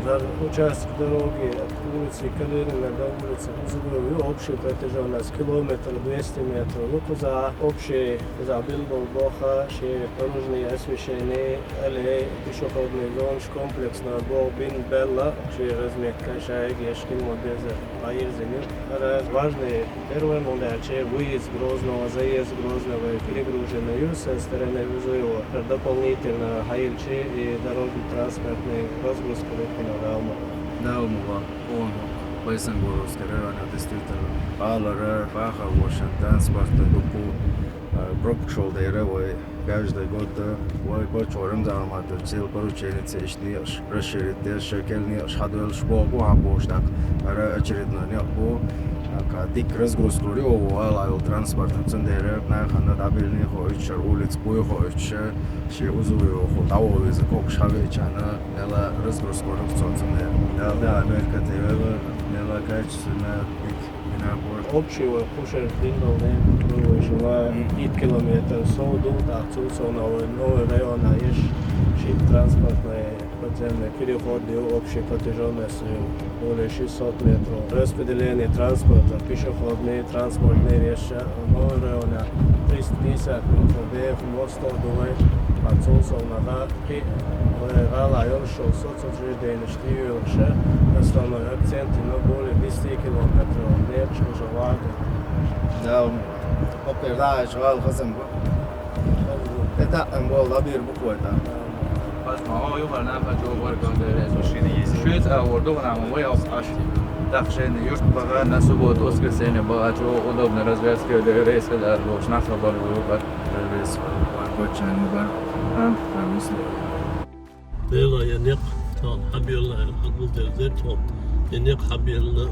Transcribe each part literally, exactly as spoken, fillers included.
Дар участок дороги от улицы Калинина до улицы Бузовой общей протяжённость километр двести метров. Ну, кхузахь общий, кхузахь билгал боху шен дорожное освещение, аллеи, пешеходные зоны, комплексно боху бина белла, шен разметка шайга еш хила ма беза, а ирзина. ХӀара важный, первый момент, че выезд Грозного, заезд Грозного перегруженный ю со стороны Бузоева. ХӀара дополнительно хьаилчи и дорожно-транспортный разгрузка лепина Далма. Далма ва, он, Байсангоровский район, действительно. Алара, бахар вошан транспорта дукку, а, пробка шол дера вай. Каждый год, э, вай паччахьо Рамзан Ахматовича цел порученица ишта некъаш расширить деш, шекел некъаш хьадоьллуш боху хьан бохуш даккха. ХӀара очередной некъ бу. Ака дикка разгрузка лур ю вала йолу транспортан, цундела нахана дӀабиллина хоуьйтуш, улица буй хоуьйтуш, шен узу йоху дӀаволавеза когаш хьавеъчарна, мела разгрузка лур ю цунна цундела. Дала да Америка тевела, мела качественно дика. Общий вай кхушара дингалне вай шуна итт километр сов ду, тӀаккха цул совнаха вай новый района еш шийтта транспортный подземный переход ю, общий протяжённость ю более шестьсот метров. Распределение транспорта, пешеходный, транспортный еш новый района триста пятьдесят метров беха мостагӀ ду вай, тӀаккха цул совнаха кхин вай гӀала йолуш йолу соцучрежденеш тӀеоьхуш, основной акцент йина более десяти километров некъаш хӀуша вагӀа. Да, хӀокхуьнан дӀа а гӀала хазам бу. ТӀе таӀам болу дӀабийр бу кхой тӀаккха. Пасма, хьо юхара нахана чӀогӀа баркалла дерриг. Шуьца а вор ду гӀанахь вай хьо Ӏаш. ТӀаккха шайна юьрт баха, на субботу, воскресенье баха, чӀогӀа удобно развязка ю, рейс хилар долуш, нах хабар ю, юкъара. Дела, я некъ тхо хьабелла аьлла, хьагулделла дерг тхо. Я некъ хьабелла,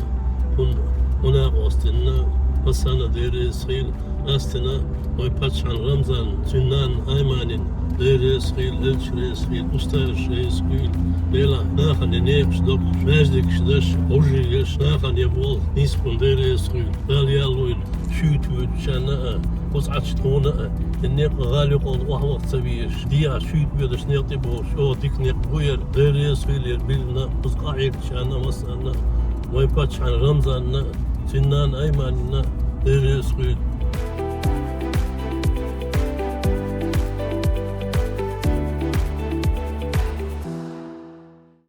хӀун, хӀун а къостина, пасана деррис хила, астина, вай паччахьан Рамзан, цуьнан Айманин, деррис хила, элчрес хила, устаршрес хила. Дела, нахана я некъаш доккхуш, маьждигаш даш, хьужий еш, нахана я болх, нийсхун деррис хила. Дала ял вуйла, шуьйта воьдучарна а, кхуза Ӏачу тхуна а, и некъ гӀала юкъал охьаваха ца везаш, дехьа шуьйта воьдуш некъ тӀе бохуш, чӀогӀа дика некъ бу яра, деррис хила яра биллина, кхуза къахьегначарна а, массарна а, вайн паччахьан Рамзанна а, цуьнан Айманна а, деррис хила.